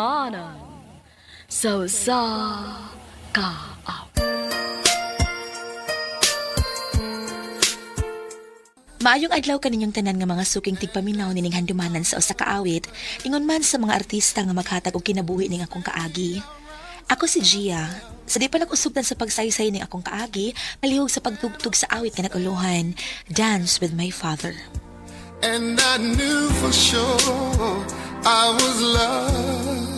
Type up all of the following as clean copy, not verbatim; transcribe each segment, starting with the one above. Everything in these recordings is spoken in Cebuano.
Handumanan sa usa ka awit. Maayong adlaw kaninyong tanan nga mga suking tigpaminaw nining handumanan sa usa ka awit, ingon man sa mga artista nga maghatag og kinabuhi ning akong kaagi. Ako si Gia. Sa di pa nag-usugdan sa pagsaysay ning akong kaagi, palihog sa pagtugtog sa awit nga naguluhan, Dance with My Father. And I knew for sure I was loved.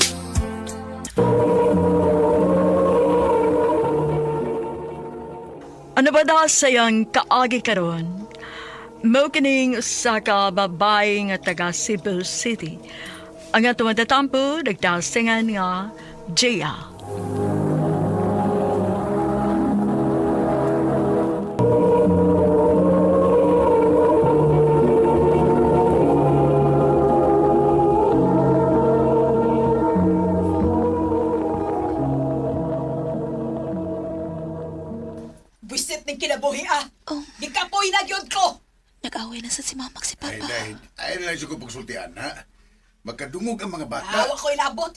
Ano ba da sayang kaagi karon? Mao kining usa ka babae nga taga Cebu City. Ang atong matatampo nagdasingan nga Gia. Buisit ng kinabuhi ah! Oh. Gikapoy na gyud ko! Nag-away na sa si Mamak si Ay, Papa. dahil, ay na lang ko pagsultian, ha? Magkadungog ang mga bata. Awa ko ilabot!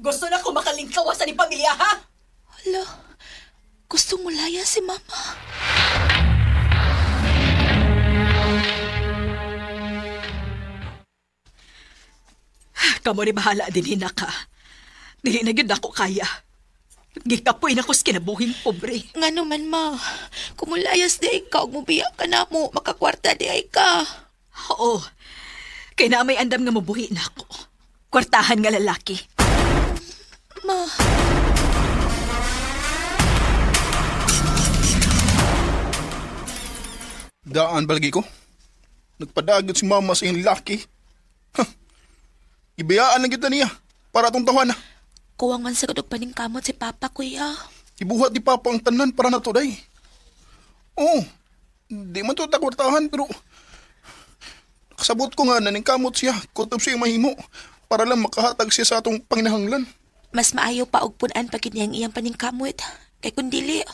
Gusto na ko makalingkawa sa ni pamilya ha! Hala, gusto mo laya si Mama. Kamo ni bahala din ka. Dili na gyud ako kaya. Gikapoy na ko sa kinabuhing pobre. Nga naman, ma. Kumulayas di ay ka, ug mubiya ka na mo, makakwarta di ay ka. Oo. Kay na may andam nga mabuhi na ako. Kwartahan nga lalaki. Ma, Daan balagi ko. Nagpadagot si mama sa iyong laki. Huh. Ibiyaan lang kita niya para atong tawan. kuwang man sa og paningkamot si Papa, kuya. Ibuhat ni Papa ang tanan para na to, day. Oo, di man to takwartahan pero kasabot ko nga naningkamot siya, kutob siya mahimo para lang makahatag siya sa atong panginahanglan. Mas maayo pa og punan pag niyang iyang paningkamot. Kay kun dili,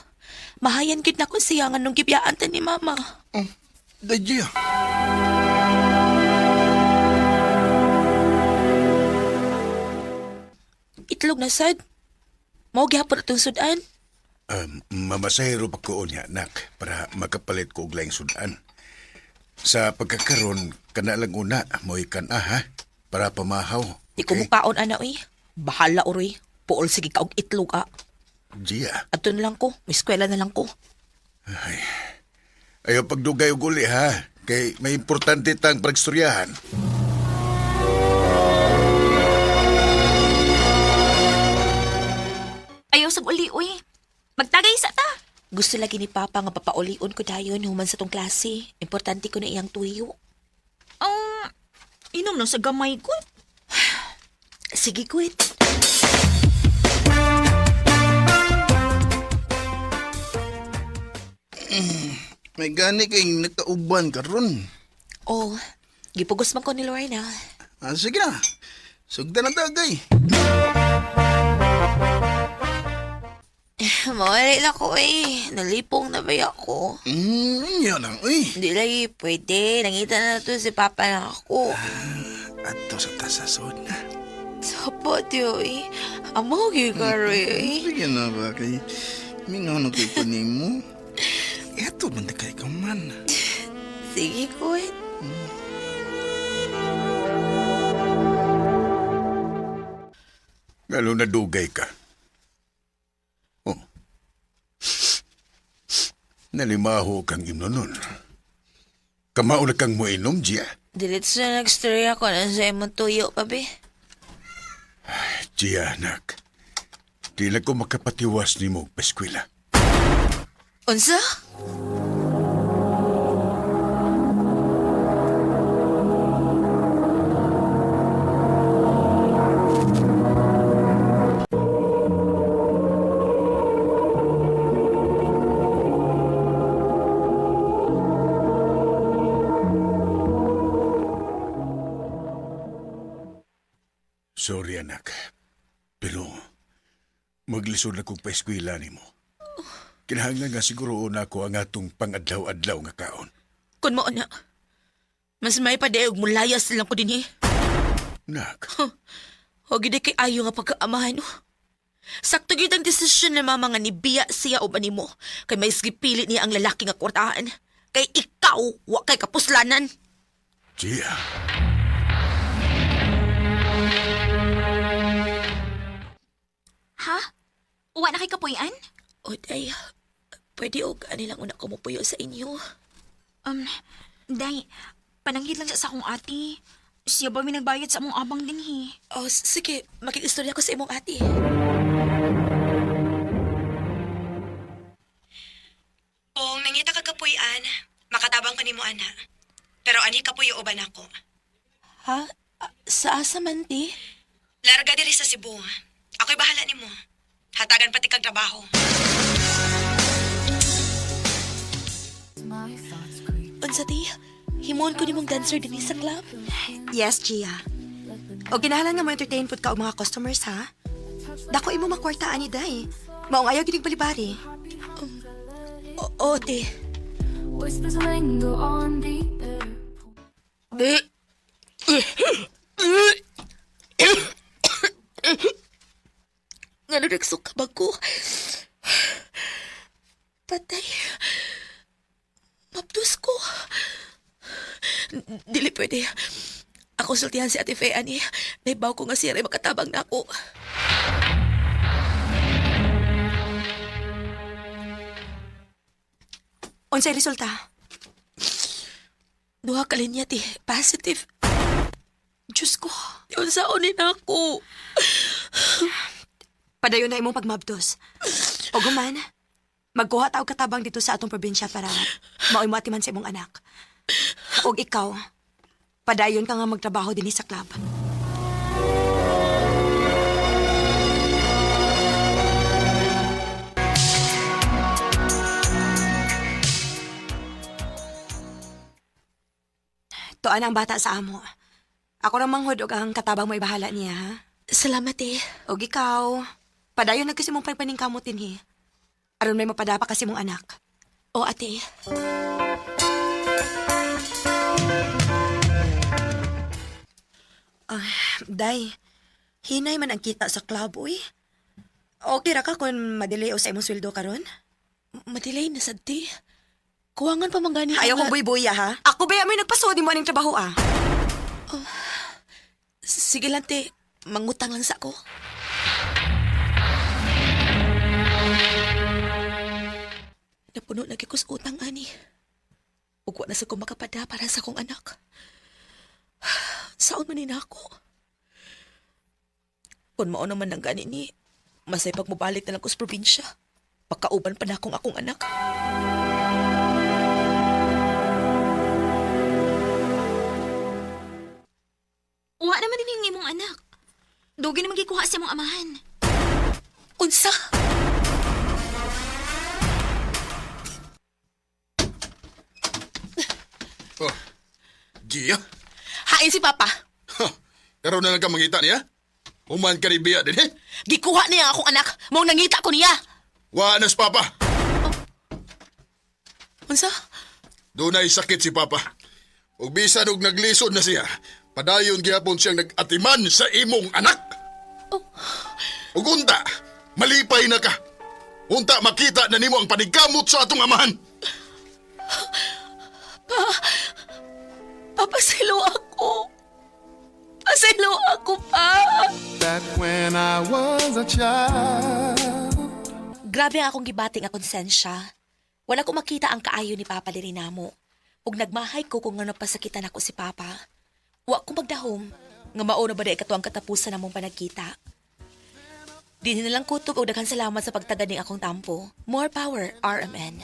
mahayan gid nako siya nga nung gibiyaan ta ni Mama. Oh, day Gia. Itlog na sad. Mao gihapon atong sudan. Mamasahero pa ko niya, anak, para makapalit ko og laing sudan. Sa pagkakaroon, kana lang una, mo'y kan-a, ha? Para pamahaw. Di ko mukaon ana oy. Bahala oroy. Puol sige ka og itlog ah. Gia, Ato na lang ko, may eskwela na lang ko. ayaw pagdugay og uli, ha? Kay may importante tang pagstoryahan. Ayaw sa uli, uy. Magtagay sa ta. Gusto lagi ni Papa nga papaulion ko dayon human sa tong klase. Importante ko na iyang tuyo. Inom na sa gamay ko. Sige, quit. May gani kay nagkauban karon. Oh, gipugos man ko ni Lorna. Ah, sige na. Sugdan na tagay. Mawala na ko eh. Nalipong na ba ako? Yun ang, uy. Hindi lagi pwede. Nangita na to si Papa na ako. Ato sa tasasod na. Sapot yun eh. Amo gyud eh. Sige na ba kay mingaw na ko'y kunin mo. Eto man na kay ka man. Sige, kuwit. Lalo na dugay ka. Oh. Nalimaho kang imno nun. Kamao na kang moinom, Gia. Diretso na nag-story ako na sa imong tuyo, pabi. Gia, anak. Di na ko makapatiwas ni mo, paskwila. Unsa? Sorry, anak. Pero, maglisod na kong paeskwela ni mo. Kinahanglan nga siguro una ko ang atong pangadlaw-adlaw nga kaon. Kun mo na. Mas may pa og mulayas lang ko dinhi. Nak, O gid kay ayo nga pagkaamahan. Oh. Sakto gyud ang desisyon ni mama nga nibiya siya uban nimo kay may gipili niya ang lalaki nga kwartahan. Kay ikaw wa kay kapuslanan. Gia. Ha? Wa na kay kapuy-an? O day, pwede og ani lang una ko mopuyo sa inyo. Day, pananghid lang sa akong ate. Siya ba may nagbayad sa among abang dinhi? Oh, sige, makikistorya ko sa imong ate. Kung nangita ka kapuy-an, makatabang ka nimo ana. Pero ani kapuyo uban ako. Ha? Ah, sa asa man ti? Larga diri sa Cebu. Ako'y bahala nimo. Hatagan pati kag trabaho. Unsa ti? Himuon ko nimong dancer dinhi sa club. Yes, Gia. O ginahalan nga mo entertain pud ka og mga customers ha. Dako imo makwarta ani day. Maong ayaw ginig balibari. Oo, ti. Whispers linger on the air. Nga nagsuka ba ko? Patay. Mapdos ko. Dili pwede. Ako sultihan si Ate Faye, ani. Naibaw ko nga siya rin makatabang na ako. Unsay resulta? Duha ka linya, ti. Positive. Diyos ko. Unsaon ni na ako. Padayon na imong pagmabdos. O guman, magkuha ta og katabang dito sa atong probinsya para maoy mo atiman sa imong anak. Og ikaw, padayon ka nga magtrabaho dinhi sa club. Tuan ang bata sa amo. Ako ra manghud og ang katabang mo ibahala niya, ha? Salamat, eh. Og ikaw, padayon na kasi mong pagpaningkamot dinhi. Aron may mapadapa kasi mong anak. O, ate. Day, hinay man ang kita sa club, uy. Okay ra ka kung madelay o sa imong sweldo karon? Madelay na sad, ti. Kuwangan pa man gani. Ayaw ang- kong buy-buya, ha? Ako ba may nagpasuod mo aning trabaho, ah? Sige lang, te. Mangutang lang sa ako. Napuno na kikos utang, ani. Ug wa na sa ko makapada para sa akong anak. Saon man ni nako? Kung mao naman ang gani ni, masay pag mobalik na lang ko sa probinsya. Pagkauban pa na akong akong anak. Wa naman din yung imong anak. Dugi naman gikuha sa imong amahan. Unsa? Oh, Gia? Hain si Papa. Ha, karon na lang ka mangita niya? Human ka ni Bia din eh. Gikuha niya ang akong anak. Mong nangita ko niya. Wa na si Papa. Unsa? Dunay sakit si Papa. Ug bisan og naglisod na siya, padayon gihapon siyang nag-atiman sa imong anak. Ug unta, malipay na ka. Unta makita na nimo ang panigkamot sa atong amahan. Papasilo ako. Pasilo ako pa. Back when I was a child. Grabe ang akong gibati nga konsensya. Wala ko makita ang kaayo ni Papa diri namo. Ug nagmahay ko kung ngano pasakitan ako si Papa. Wa ko magdahom nga mao na ba di kato ang katapusan namong panagkita. Dinhi na lang kutob og daghan salamat sa pagtagad ning akong tampo. More power, RMN.